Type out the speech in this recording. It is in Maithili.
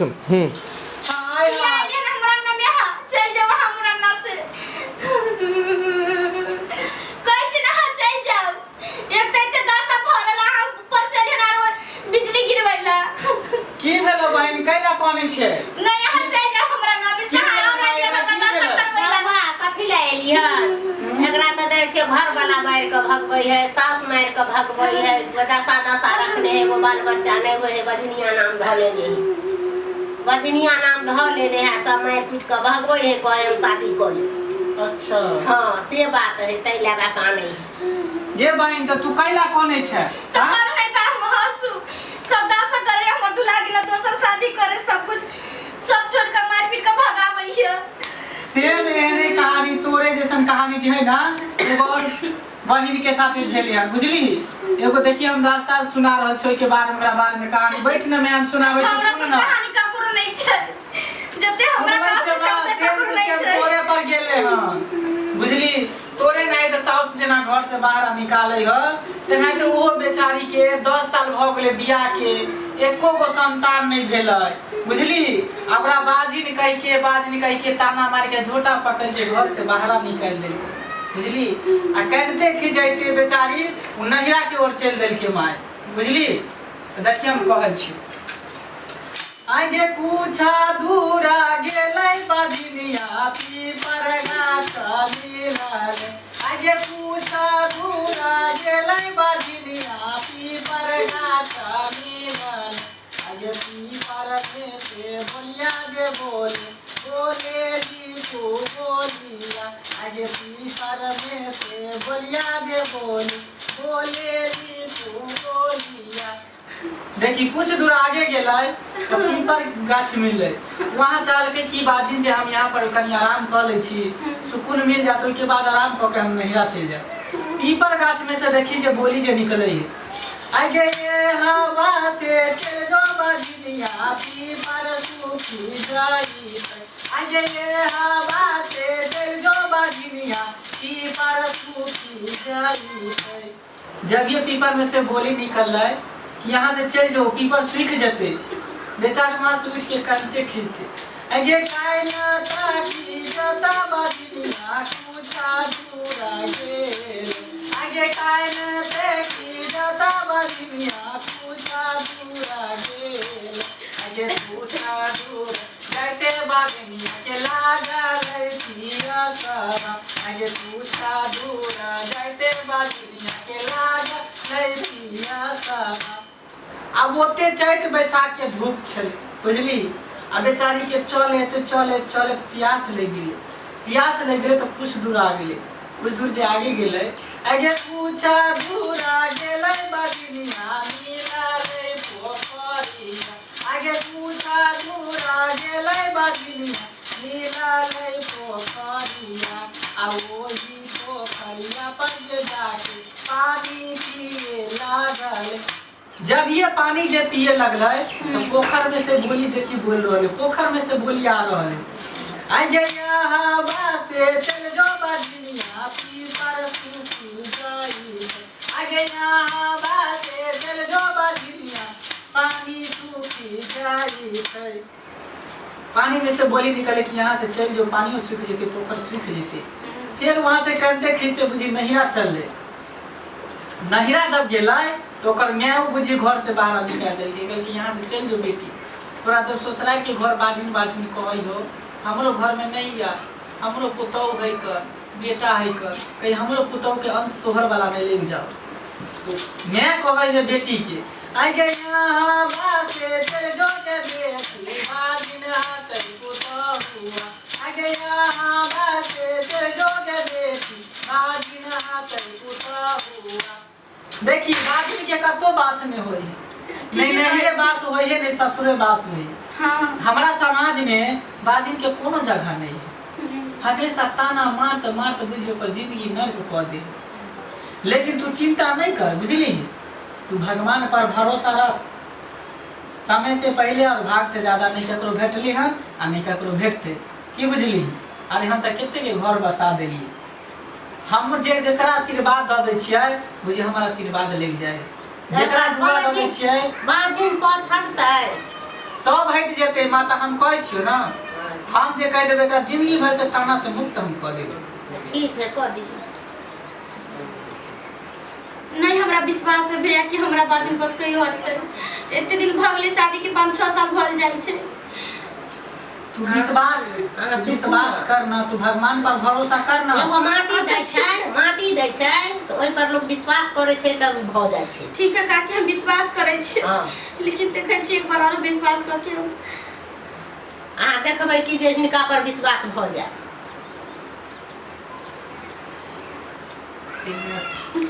हाय किया हाय। एलियन हमरा अंगना में अहाँ? चलि जाउ अहाँ हमरा अंगना से। कहै छी ने अहाँ चलि जाउ। एक तऽ एते दशा भऽ रहल अहाँ ऊपर चलि आरो बिजली गिरबै लए। की भेलो बहिन कैला कानै छै नहि अहाँ चलि जाउ हमरा अंगना में से की अहाँ भेलै और एलियन बहिन, हमरा की दशा भेलै? करबै लए। बाबा कथी लए एलिहन एकरा तऽ दै छै घरवला मारि कऽ भगबै है सास मारि कऽ भगबै है दशा दशा रखने है एगो बाल बच्चा नहि होइ है बझनिया नाम धऽ लेने है बझनिया नाम धऽ लेने है सब मारि पीट कऽ भगबै है कहै हम शादी कऽ लेब अच्छा हँ से बात है ताहि लए कऽ कानै है गे बहिन तऽ तू कैला कानै छै तऽ हाँ? करू नहि तऽ हम हँसू। सब दशा करे हमर दुल्हा गेला दोसर शादी करे सब कुछ सब छोड़ कऽ मारि पीट कऽ भगाबै है। सेम एहने कहानी तोरे जैसन कहानी जे है ना एगो और बहिन के साथ भेल है बुझली एगो देखिए हम दास्तान सुना रहल छी ओहिके बारे में ओकरा बारे में कहानी बैठ ना मैं हम सुनाबै छी हमरा सुन से ना कहानी ककरो नहीं छै जते हमरा सुनबै कहू छियौ ना तते सेम ककरो टू नहीं सेम छै तोरे पर गेले हन बुझली तोरे नहीं तऽ साउस जेना घर से बाहर निकालै ह तेनाहिते ओहो बेचारी के 10 साल भऽ गेलै बियाह के एको गो संतान नहि भेलै बुझली आ ओकरा बाजिन कहि के बाजिन कहि के ताना मारि के झोटा पकड़ के घर से बाहर निकालि देलकै बुझली आ कनिते खिजैते बेचारी ओ नहिरा के ओर चलि देलकै माय बुझली तऽ देखिए हम कहै छी आगे कुछा दूरा गेलै बजनिया पीपर गाछ मिलल आगे कुछा दूरा गेलै बजनिया पीपर गाछ मिलल आगे पीपर में से बोलिया गे बोले बोले जी को बोलिया आगे पीपर में से बोलिया गे बोले बोले जी को बोलिया। देखी कुछ दूर आगे गेलै तऽ पीपर गाछ मिललै वहाँ चाहलकै कि बाजिन जे हम यहाँ पर कनि आराम कऽ लै छी सुकून मिल जात ओहिके बाद आराम कऽ के हम नहिरा चलि जायब। पीपर गाछ में से देखी जे बोली जे निकलै है आगे ये हवा से चल जो बाजिनिया पीपर सूखी जाई आगे ये हवा से चल जो बाजिनिया पीपर सूखी जाई। जब ये पीपर में से बोली निकल रहा है कि यहाँ से चल जाओ पीपर सूख जते बेचारे वहां से उठ के कंचे खींचते अगे काय ना ताकी जता बाजिनिया कुछा दूरा गेल आगे काय ना ताकी जता बाजिनिया कुछा दूरा गेल आगे कुछा दूर जाते बाजिनिया के लागल पिया सब आगे कुछा दूर जाते बाजिनिया के लागल पिया सब। आब ओते चैत बैसाख के धूप छलै बुझली आ बेचारी के चलैत चलैत चलैत प्यास लागि गेलै प्यास लागि गेलै तऽ कुछ दूर आ गेलै कुछ दूर जे आगे गेलै आगे कुछ दूर आ गेलै बजनिया मिललै पोखरिया आगे कुछ दूर आ गेलै बजनिया मिललै पोखरिया आ ओही पोखरिया पर जे जाके पानी पिए लागल। जब ये पानी जे पिए लगलै तो पोखर में से बोली देखी बोल रहल है पोखर में से बोली आ रहल है आगे यहाँ से चल जो बजनिया पीपर सूखी जाई आगे यहाँ से चल जो बजनिया पानी सूखी जाई। पानी में से बोली निकले कि यहाँ से चल जो पानियो सूख जेते पोखर सूख जेते। फिर वहां से करते खींचते बुझी नहिरा चलले नहिरा जब गेलै तो ओकर माय बुझी घर से बाहर निकालि देलकै कहलकै यहाँ से चलि जो बेटी तोरा जब ससुराल के घर बाजिन बाजिन कहै हो हमरो घर में नहीं या हमरो पुतहु है कर बेटा है कर कहीं हमरो पुतहु के अंश तोहर वाला नहीं लग जाओ। तो मैं कहै है बेटी के आगे यहाँ से चल जो के बेटी बाजिन हाथ पुतहुआ आगे यहाँ से चल जो के बेटी बाजिन हाथ पुतहुआ। देखी बाजिन के कतो बास नहीं होई नहीं नहिरे बास होई है नहीं ससुरे बास होई। हाँ हमारा समाज में बाजिन के कोनो जगह नहीं है हमेशा ताना मारत मारत बुझी ओकर जिंदगी नर्क कऽ दे। लेकिन तू चिंता नहीं कर बुझली तू भगवान पर भरोसा रख समय से पहले और भाग से ज्यादा नहीं ककरो भेटली हन आ नहीं ककरो भेटते की बुझली। अरे हम तऽ कते के घर बसा देलियै हम जे जकरा आशीर्वाद दऽ दै छियै बुझी हमर आशीर्वाद लागि जाइ जेकरा दुआ दऽ दै छियै बाजिन पछड़तै सब हटि जेतै माता, हम कहै छियौ ने, हम जे कहि देबै एकरा जिंदगी भर से ताना से मुक्त हम कऽ देबै। ठीक है, कऽ दियौ। नहीं हमरा विश्वास है भैया कि हमरा बाजन पचकई हटतै। एते दिन भऽ गेलै शादी के, 5-6 साल भऽ जाइ छै। तू विश्वास, अहाँ चुप विश्वास ना। कर ना, तू भगवान पर भरोसा कर ना। एगो माटी दै छै, माटी दै छै तऽ ओहि पर लोक विश्वास करै छै तऽ भऽ जाइ छै। ठीक है काकी, हम विश्वास करै छी। हँ। लेकिन देखै छी एक बार आरो विश्वास कऽ के हम। अहाँ देखबै कि जे हिनका पर विश्वास भऽ जाय।